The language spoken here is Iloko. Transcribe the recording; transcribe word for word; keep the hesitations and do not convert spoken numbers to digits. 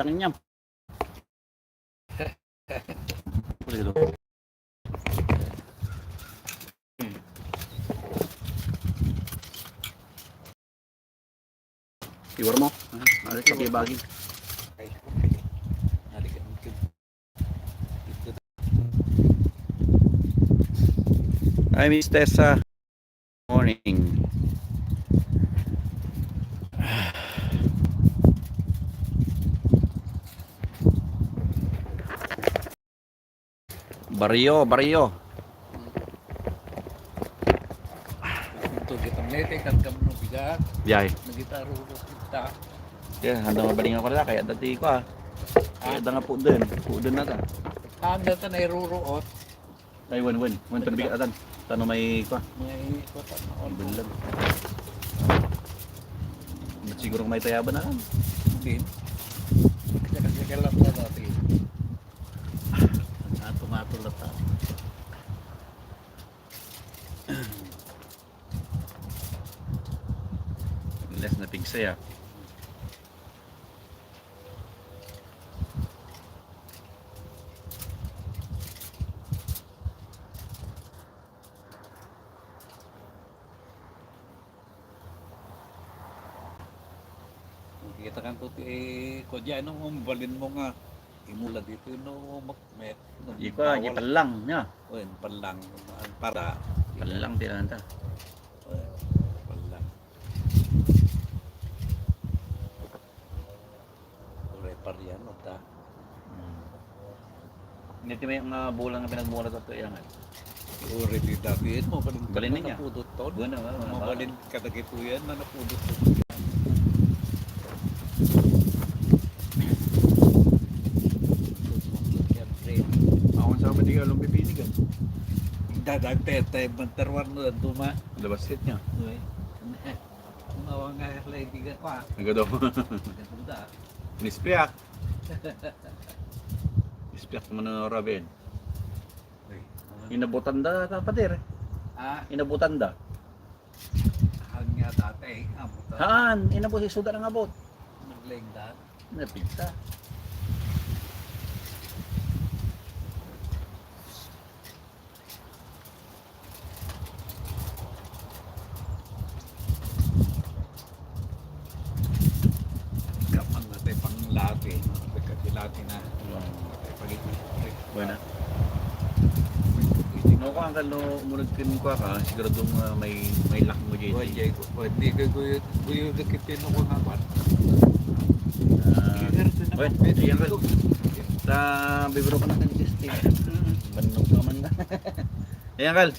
Ano niya? Iwar mo. Ah, alis sa bagi. Hi, Miss Tessa. Morning. Baryo, baryo. Ito, gitang nete, kan kamno bigat. Biyay. Nagita rurot kita. Yeah, handa mabaling ako na, kaya dati ko, ah. Kaya da nga po din. Po din na ta. Handa ta na iruruot. Ay, wen, wen. Wen, pero bigat atan. Tano may kwa. May kwa, tano. Bulag. Ba't siguro may tayaban na lang? Hindi. Kasi, kasi kailan pa dati. Ang ato-ato lang ta. Unless napigsay, ah. Kita kan to ti, eh, kodya, ano, balin mo nga, imula dito, no, mak-, met, no, ikaw, bawal. Pallang, ya. O, yun, pallang, ang para. Pallang, ti lang ta. O, yun, pallang. Ure parian, o, ta. Hmm. Hindi ti may nga bulan nga pinagmura to, to yan, eh. Uri ti dati, eh, mabalin ka. Balin na niya. Napudot ton. Buwan na, buwan na. Mabalin kadagitoy yan, na napudot ton. Ako sa amin, di ka lumipinig, ah. Dadagte, tayo, mantarwar na, duma. Labas hit niya. Uy. Mawang nga, lay, bigat pa. Nagado. Nagado da. Nispiak. Nispiak mo na, Robin. Ay, ah. Inabutan da, ta, pader. Ah. Inabutan da. Haan nga dati, eh, abutan. Haan, inabot, isuda nga abot. Naglengdan. Napigsa. Kapan na tayo pang lati, no? Pagka lati na. Buena. No, ko ang kalo, umulog kin ko ka, sigurado nga may, may lock mo, J J. O, J J, o, hindi ka guyo, guyo na kipin ako nga, Pat. Ah, well, ayan, well. Sa bibro ka na kan Justin. Mm. Bannog ka man na. Ayan, Kal.